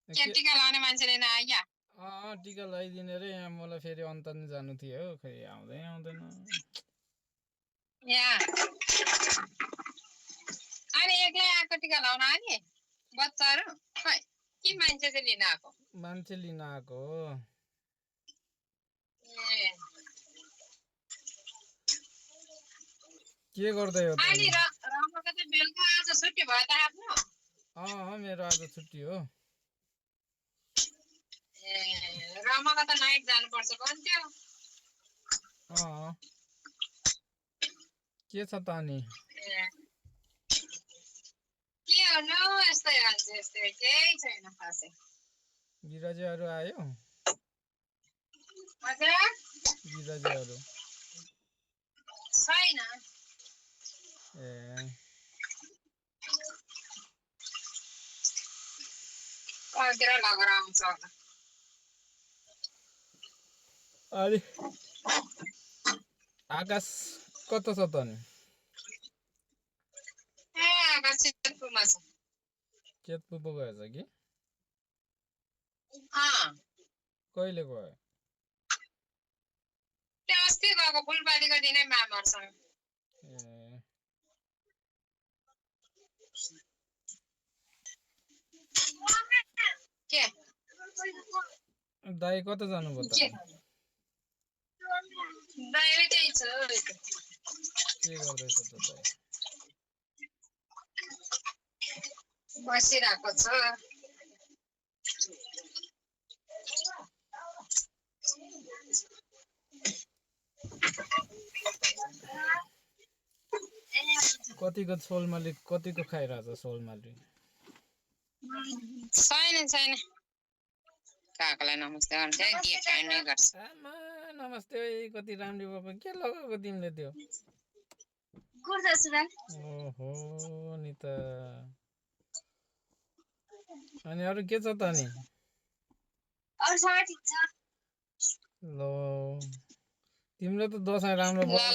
के टिका लाउने मान्छेले नआइया टिका लगाइदिने रे यहाँ मलाई फेरि अन्त नि जानु थियो हो खै आउँदैन यहाँ अनि एक्लै आएको टिका लाउन आने बच्चाहरू खै के मान्छे चाहिँ लिन आएको मान्छे लिन आएको हो के गर्दै हो अनि रमको त बेलुका आज छुट्टी भयो त आफ्नो मेरो आज छुट्टी हो रमको त नाइट जानुपर्छ भन्थ्यो के छ त अनि के गर्नु यस्तै हुन्छ यस्तै केही छैन खासै बिराजेहरू आयो हजुर बिराजेहरू छैन कहाँतिर लगेर आउँछ होला अलि आकाश कता छ त नि आकाश चेतपुरमा छ चेतपु पो गएछ कि कहिले गयो त्यो अस्ति गएको फुलपातीको दिनै मामरसँग के दाइ कता जानुभयो त दाइ त्यही छ के गर्दैछ त दाइ बसिरहेको छ कतिको सोलमाली कतिको खाइरहेछ सोलमाली छैन काकालाई नमस्ते गर्छ के खाने गर्छ आमा नमस्ते कति राम्रो बाबा के लगाएको तिमीले त्यो ओहो नि त अनि अरू के छ त नि ल तिम्रो त दसैँ राम्रो भयो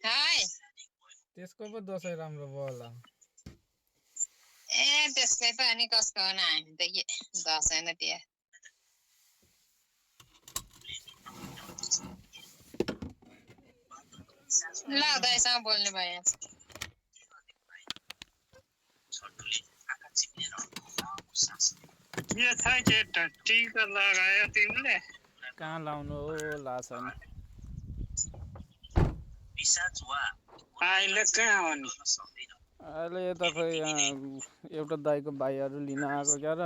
है त्यसको पो दसैँ राम्रो भयो होला त्यसकै त अनि कसको हो न हामी त के दसैँ न त्यो ल दाइसँग बोल्ने भयो के छ केटा टिका लगायो तिमीले कहाँ लाउनु हो लाछन् अहिले कहाँ हो नि अहिले यता खै एउटा दाइको भाइहरू लिन आएको क्या र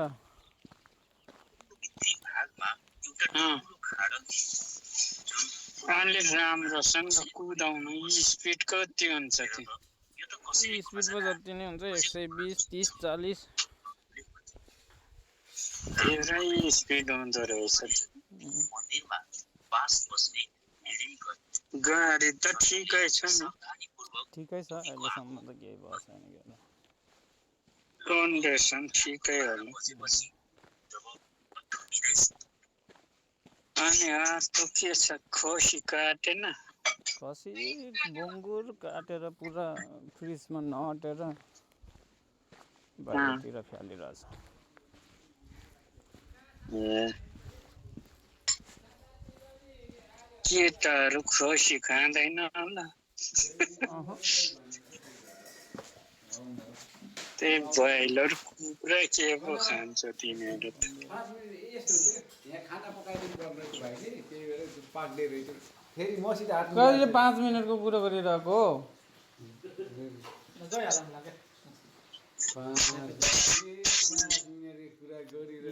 अलि राम्रोसँग कुदाउनु स्पिड कति हुन्छ स्पिड पो जति नै हुन्छ 120 30 40 धेरै स्पिड हुँदो रहेछ गाडी त ठिकै छ नि ठिकै छ अहिलेसम्म त केही भएको छैन कन्डिसन ठिकै हो अनि अर्को के छ खसी काटेन खसी बङ्गुर काटेर पुरा फ्रिजमा नअटेर बाहिरतिर फ्यालिरहेछ केटाहरू खसी खाँदैन होला त्यही ब्रोइलर कुखुरा के पो खान्छ तिमीहरू त कहिले 5 मिनटको कुरा गरिरहेको हो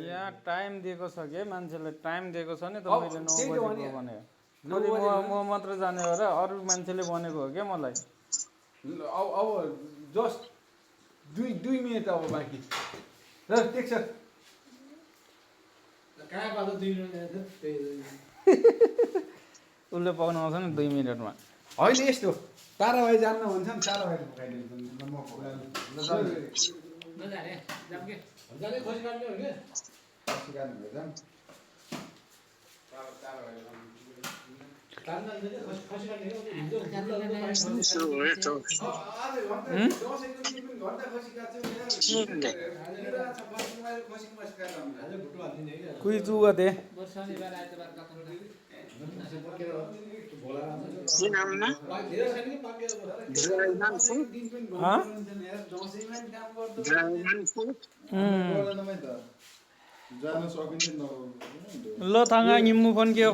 यहाँ टाइम दिएको छ के मान्छेले टाइम दिएको छ नि त मैले 9 बजेको भने म मात्र जाने हो र अरू मान्छेले भनेको हो क्या मलाई अब जस्ट 2 मिनट अब बाँकी र ठिक छ कहाँ बाटो 2 मिनट उसले पाउनु आउँछ नि 2 मिनटमा होइन यस्तो तारा भाइ जान्न भन्छ नि तारा भाइ चिसो हो है त आधे घन्टा हुँ? दसैँको दिन पनि घन्टा खसी काट्छ किनले खसीको मासु खाएर हामीलाई कुइ जुवा दे के नाम न ड्रागन फ्रुट हाँ ड्रागन फ्रुट Hmm. जान सकिन्छ Lo tanga ngimu pon kio